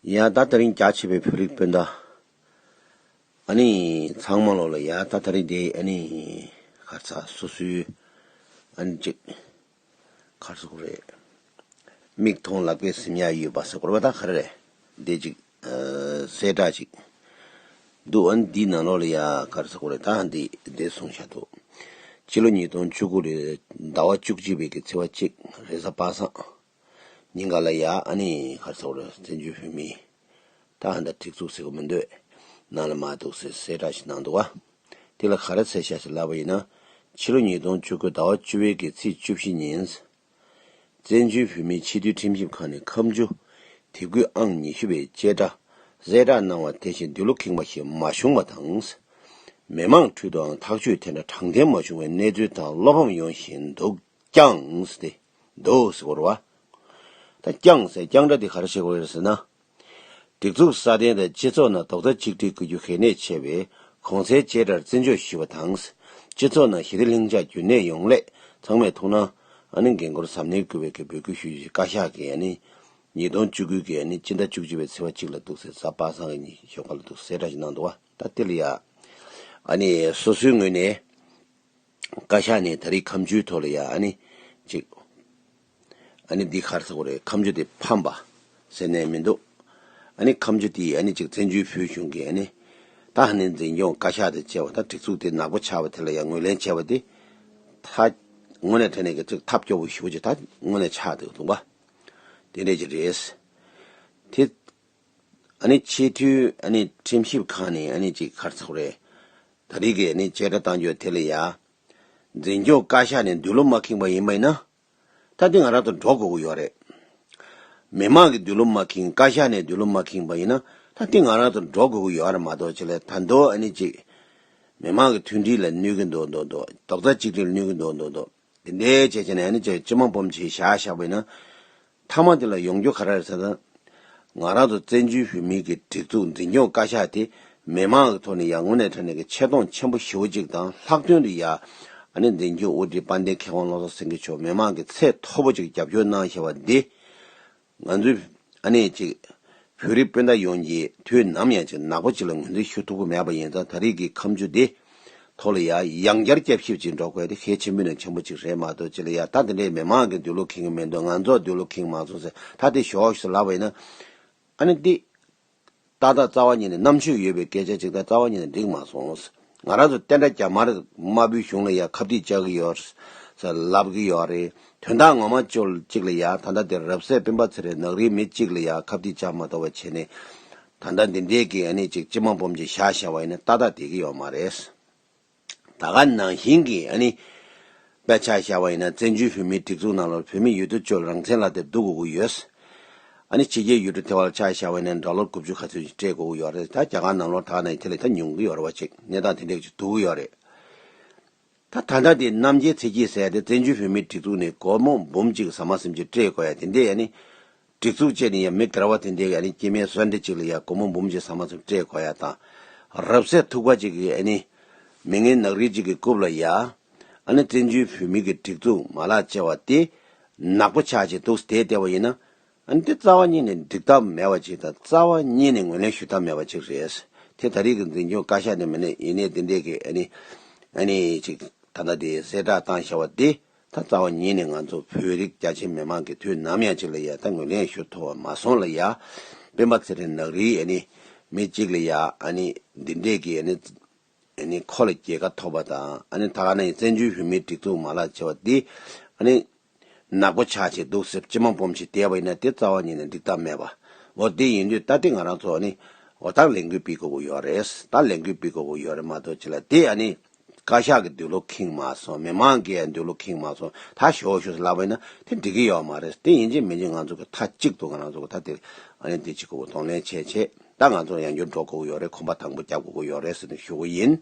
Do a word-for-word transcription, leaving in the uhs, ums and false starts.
ཡ་ད་དེ་རིང་རྒྱ་ཆེ་བའི་བོད་རིགས་སྤུན་ཟླ། ཨ་ནི་ཚང་མ་ལོ་ལ་ཡ་ད་དེ་རིང་དེ་ཨ་ནི་ག་རེ་ཟེར་སོ་སོའི་ཨ་ནི་ཅིག་ག་རེ་ཟེར་དགོས་རེད། མིག་མཐོང་ལག་པས་ཟིན་ཡ་ཡོད་པ་ཟེར་དགོས་རེད་པ། ད་ག་རེ་རེད། དེ་ཅིག་གསལ་བསྒྲགས་ཅིག་འདུག་ཨ་ནི་འདིའི་ནང་ལོགས་ལ་ཡ་ག་རེ་ཟེར་དགོས་རེད། ད་འདི་འདི་གསུངས་བཞག་འདུག་ཕྱི་ལོ་ཉིས་སྟོང་བཅུ་དགུ་རེད། ཟླ་བ་བཅུ་གཅིག་པའི་གི་ཚེས་པ་གཅིག་རེས་གཟའ་པ་སངས། ཉིན་ག་ལ་ཡ་ཨ་ནི་ག་རེ་ཟེར་དགོས་རེད། བཙན་བྱོལ་བོད་མིའི་ད་ཧ་ད་སྒྲིག་འཛུགས་ཟེར་གི་མི་འདུག་ནང་ལ་མ་འདུག་ཟེར་གསལ་བསྒྲགས་ཤིག་གནང་འདུག་བ། དེ་ལ་ག་རེ་ཟེར་ཤག་ཟེར་ལབ་པ་ཡིན་ན། ཕྱི་ལོ་ཉིས་སྟོང་བཅུ་དགུ་ཟླ་བ་བཅུ་པའི་གི་ཚེས་བཅུ་བཞི་ཉིན། བཙན་བྱོལ་བོད་མིའི་སྤྱི་འཐུས་ཁྲིམས་ཞིབ་ཁང་ནས་ཁ་མཆུ་དེབ་འགོད་ཨང་ཉི་ཤུ་པའི་བཅད་ཁྲ་གསལ་བསྒྲགས་གནང་བ་དེ་བཞིན་འདི་ལོ་ཁེངས་པ་ཞིག་མ་བྱུང་བ་དང་། མི་མང་ཁྲོད་དུའང་ཐག་གཅོད་དེ་འདྲ་དྲང་བདེན་མ་བྱུང་བའི་གནས་ཚུལ་དང་བློ་ཕམ་ཡོང་བཞིན་འདུག་ཀྱང་ཟེར་ཏེ། འདུག་ཟེར་དགོས་རེད་བ། ད་ཀྱང་ཟེར་ཀྱང་སྒྲ་དེ་ག་རེ་བྱེད་དགོས་རེད་ཟེར་ན། སྒྲིག་འཛུགས་སྲ་བརྟན་དང་སྤྱི་ཚོགས་ནང་རྡོག་རྩ་གཅིག་སྒྲིལ་དགོས་རྒྱུ་གལ་གནད་ཆེ་བས་གོང་གསལ་བཅད་ཁྲར་བརྩི་འཇོག་ཞུས་པ་དང་། སྤྱི་ཚོགས་ནང་ཞི་བདེ་ལྷིང་འཇགས་རྒྱུན་གནས་ཡོང་སླད་ཚང་མས་ཐུགས་སྣང་ཨ་ནི་འགན་འཁུར་གཟབ་ནན་དགོས་པའི་གི་འབོད་སྐུལ་ཞུ་རྒྱུ་བཀའ་ཤག་གིས་ཨ་ནི་ཉིས་སྟོང་བཅུ་དགུ་གི་ཨ་ནི་སྤྱི་ཟླ་བཅུ་གཅིག་པའི་ཚེས་པ་གཅིག་ལ་འདུག་ཟེར་གཟའ་པ་སངས་ཀྱི་ཉིན་ཞོགས་ཀ་ལ་འདུག་གསལ་བསྒྲགས་ཤིག་གནང་འདུག་བ། ད་དེ་ལ་ཡ་ཨ་ནི་སོ་སོའི་ངོས་ནས། བཀའ་ཤག་ནས་ད་རེས་ཁ་མཆུའི་ཐོག་ལ་ཡ་ཨ་ནི་ཅིག་ཨ་ནི་འདི་ག་རེ་ཟེར་དགོས་རེད། ཁ་མཆུ་དེ་ཕམ་པ་ཟེར་ནས་མི་འདུག་ཨ་ནི་ཁ་མཆུ་དེ་ཨ་ནི་ཅིག་བཙན་བྱོལ་བོད་གཞུང་གི་ཨ་ནི་ད་ཨ་ནི་འཛིན་སྐྱོང་བཀའ་ཤག་དང་བཅས་པ་ད་སྒྲིག་འཛུགས་དེ་ནག་པོ་ཆགས་པ་དེ་ལ་ཡ་ངོས་ལེན་བྱས་པ་དེ་ད་དངོས་གནས་དྲང་གནས་ཀྱི་ཅིག་ཐབས་སྐྱོ་པོ་ཞེ་པོ་ཅིག་ད་དངོས་གནས་ཆགས་འདུག་འདུག་པ། དེ་འདྲས་ཅིག་རེད། དེ། ཨ་ནི་སྤྱི་འཐུས་ཨ་ནི་ཁྲིམས་ཞིབ་ཁང་ནས་ཨ་ནི་ཅིག་ག་རེ་ཟེར་དགོས་རེད། ད་རེས་ཀྱི་ཨ་ནི་བཅད་ཁྲ་བཏང་རྒྱུ་དེ་ལ་ཡ། འཛིན་སྐྱོང་བཀའ་ཤག་ནས་འདུལ་ལོ་མ་ཁེངས་པ་ཡིན་པ་ཡིན་ན། ད་དེ་ང་རང་ཚོ་འགྲོ་དགོས་ཀྱི་ཡོད་རེད། མི་མང་གིས་འདུལ་ལོ་མ་ཁེངས། བཀའ་ཤག་ནས་འདུལ་ལོ་མ་ཁེངས་པ་ཡིན་ན་ད་དེ་ང་རང་ཚོ་འགྲོ་དགོས་ཀྱི་ཡོད་རེད་མ་གཏོགས་ཅི་ལས་ད་དུང་ཨ་ནི་ཅིག་མི་མང་གི་མཐུན་སྒྲིལ་ལ་གནོད་ཀྱི་འདུག་འདུག་འདུག་རྡོག་རྩ་གཅིག་སྒྲིལ་ལ་གནོད་ཀྱི་འདུག་འདུག་འདུག་དེ་འདྲའི་བྱས་བྱས་ནས་ཨ་ནི་ཅིག་སྤྱི་དམངས་དཔོན་ཆེ་བཞག་བཞག་པ་ཡིན་ན། མཐའ་མ་དེ་ལ་ཡོང་རྒྱུ་ག་རེ་རེད་ཟེར་ན། ང་རང་ཚོ་བཙན་བྱོལ་བོད་མིའི་གི་སྒྲིག་འཛུགས་འཛིན་སྐྱོང་བཀའ་ཤག་དེ་མི་མང་གི་ཐོག་ནས་ཡང་དངོས་གནས་དྲང་གནས་ཀྱི་ཆེ་མཐོང་ཆེན་པོ་ཞེ་པོ་ཅིག་དང་ལྷག་དོན་དུ་ཡ། ཨ་ནི་འཛིན་སྐྱོང་དབུ་ཁྲིད་དཔལ་ལྡན་མཁས་དབང་བློ་བཟང་སེང་གེ་མཆོག་མི་མང་གི་ཚད་མཐོ་པོ་ཅིག་རྒྱབ་སྐྱོར་གནང་བཞག་པ་འདི། ང་ཚོའི་ཨ་ནི་ཅིག་བོད་རིགས་སྤུན་ཟླ་ཡོངས་ཀྱིས་དུས་ནམ་ཡང་ཅིག་ནག་པོ་ཅིག་ལ་ངོས་འཛིན་ཞུ་ཐུབ་ཀྱི་མེད་པ་ཡིན་ཙང་ད་རེས་ཀྱི་ཁ་མཆུ་འདི། ཐོག་ལ་ཡ་ཡང་བསྐྱར་བསྐྱར་ཞིབ་ཅིག་འགྲོ་དགོས་དེ་གལ་ཆེན་པོ་ནས་ཆེན་པོ་ཅིག་རེད་མ་གཏོགས་ཅི་ལ་ཡ་ད་དེ་འདྲའི་མི་མང་གི་འདུལ་ལོ་ཁེངས་ཀྱི་མི་འདུག་ང་ཚོ་འདུལ་ལོ་ཁེངས་མ་སོང་ཟེར་ད་དེ་ཞོག་ཞོག་ལབ་པ་ཡིན་ན། ཨ་ནི་འདི། ཏག་ཏག་རྩ་བ་ཉིད་ནས་རྣམ་དཔྱོད་ཡོད་པའི་སྐད་ཆ་ཅིག་ད་རྩ་བ་ཉིད་ནས་འགྲིག་མ་སོང་། ང་རང་ཚོ་བསྟན་དགྲ་རྒྱ་དམར་དམར་པོའི་གཞུང་ལ་ཡ་ཁ་གཏད་བཅག་གི་ཡོད་ཟེར་ལབ་ཀྱི་ཡོད་རེད། དོན་དག་ངོ་མ་ཅོལ་གཅིག་ལ་ཡ་ད་ལྟ་དེ་རབ་གསལ་སྤེན་པ་ཚེ་རིང་ནག་རིའི་མི་གཅིག་ལ་ཡ་ཁ་གཏད་བཅག་མ་གཏོགས་པ་བྱས་ནས། ད་ལྟ་འདི་འདྲའི་གི་ཨ་ནི་ཅིག་སྤྱི་དམངས་དཔོན་ཆེ་བཞག་བཞག་པ་ཡིན་ན་ཏག་ཏག་བསྡད་ཀྱི་ཡོད་མ་རེད། ད་ག་ནང་བཞིན་གྱི་ཨ་ནི། དཔེ་ཆ་བཞག་པ་ཡིན་ན་བཙན་བྱོལ་བོད་མིའི་སྒྲིག་འཛུགས་ནང་ལ་བོད་མི་ཡུལ་དུ་བཅོལ་རང་བཙན་ལ་དེ་བསྡུ་དགོས་ཀྱི་ཡོད། ཨ་ནི་ཕྱི་རྒྱལ་ཡུལ་གྲུ་དེ་བར་ཆ་བཞག་པ་ཡིན་ན་ཌོ་ལར་དགུ་བཅུ་ག་ཚོད་ཅིག་སྤྲད་དགོས་ཀྱི་ཡོད་རེད། ད་རྒྱ་གར་ནང་ལོགས་ད་ནས་དེ་ལས་ད་ཉུང་གི་ཡོད་རེད་བ་ཅིག་གནས་སྟངས་དེ་འདྲས་ཅིག་བསྡུ་གི་ཡོད་རེད། ད་ད་ལྟ་དེ་རྣམ་རྒྱལ་ཚེ་སྐྱིད་ཟེར་ཡ་དེ་བཙན་བྱོལ་བོད་མིའི་སྒྲིག་འཛུགས་ནས་སྒོར་མོ་འབུམ་གཅིག་ཟ་མ་ཟིན་གྱི་སྤྲད་དགོས་ཡ་དེ་འདྲས་ཨ་ནི། སྒྲིག་འཛུགས་བཅས་ནས་ཡང་མི་སྒེར་བ་དེ་འདྲས་ཨ་ནི་སྐྱེ་དམན་གསོན་འདྲེ་གཅིག་ལ་ཡ་སྒོར་མོ་འབུམ་གཅིག་ཟ་མ་ཟིན་སྤྲད་དགོས་ཡ་དང་། རབ་གསལ་ཐུག་པ་གཅིག་གིས་ཨ་ནི། མི་ངན་ནག་རིལ་གཅིག་གི་རྐུབ་ལ་ཡ། ཨ་ནི་བཙན་བྱོལ་བོད་མི་གི་སྒྲིག་འཛུགས་མ་ལག་བཅས་པ་དེ། ནག་པོ་ཆགས་ཅིག་འདུག་བསྡད་བསྡད་པ་ཡིན་ན། ཨ་ནི་དེ་རྩ་བ་ཉིད་ནས་འགྲིག་ཐབས་མེད་པ་ཅིག་དང་རྩ་བ་ཉིད་ནས་ངོས་ལེན་ཞུ་ཐབས་མེད་པ་ཅིག་རེད། དེ་ད་རེས་ཀྱི་འཛིན་སྐྱོང་བཀའ་ཤག་ནས་མིན་ནས་ཡིན་ནའི་དེ་འདྲས་ཀྱི་ཨ་ནི། ཨ་ནི་ཅིག་ད་ལྟ་དེ་གསལ་བསྒྲགས་བཏང་བཞག་པ་དེ། ད་རྩ་བ་ཉིད་ནས་ང་ཚོ་བོད་རིགས་རྒྱ་ཆེ་མི་མང་གི་དུས་ནམ་ཡང་ཅིག་ལ་ཡ་ད་ངོས་ལེན་ཞུ་ཐུབ་པ་མ་སོང་ལ་ཡ། སྤེན་པ་ཚེ་རིང་ནག་རིལ་ཨ་ནི། མི་གཅིག་ལ་ཡ་ཨ་ནི། འདི་འདྲས་ཀྱི་ཨ་ནི། ཨ་ནི་ཁོ་ལ་རྒྱལ་ཁ་ཐོབ་པ་དང་ཨ་ནི་ད་ག་ནང་བཞིན་བཙན་བྱོལ་བོད་མིའི་སྒྲིག་འཛུགས་མ་ལག་བྱེད་པ་འདི་ཨ་ནི་ནག་པོ་ཆགས་བྱས་འདུག་ཟེར་སྤྱི་དམངས་དཔོན་ཆེ་བསྡད་པ་ཡིན་ན་དེ་རྩ་བ་ཉིད་ནས་འགྲིག་ཐབས་མེད་པ། འོ་དེ་ཡིན་དུས་ད་དེ་ང་རང་ཚོ་ཨ་ནི་འོ་ད་ལས་འགུལ་སྤེལ་དགོས་ཀྱི་ཡོད་རེད། ད་ལས་འགུལ་སྤེལ་དགོས་ཀྱི་ཡོད་རེད་མ་གཏོགས་ཅི་ལ་དེ་ཨ་ནི་བཀའ་ཤག་གི་འདུལ་ལོ་ཁེངས་མ་སོང་། མི་མང་གི་འདུལ་ལོ་ཁེངས་མ་སོང་། ད་ཞོག་ཞོག་ལབ་པ་ཡིན་ན་དེ་འགྲིག་གི་ཡོད་མ་རེད། དེ་ཡིན་གཅིག་མིན་གཅིག་ང་ཚོ་གི་མཐའ་གཅིག་ཏུ་ང་རང་ཚོ་གི་ད་དེ་ཨ་ནི་དེ་གཅིག་གོ་གདོང་ལེན་བྱས་བྱས་ད་ང་ཚོ་ཡང་བསྐྱར་འགྲོ་དགོས་ཀྱི་ཡོད་རེད། གོམ་པ་དང་པོ་རྒྱབ་དགོས་ཀྱི་ཡོད་རེད་ཟེར་ནས་ཞུ་གི་ཡིན།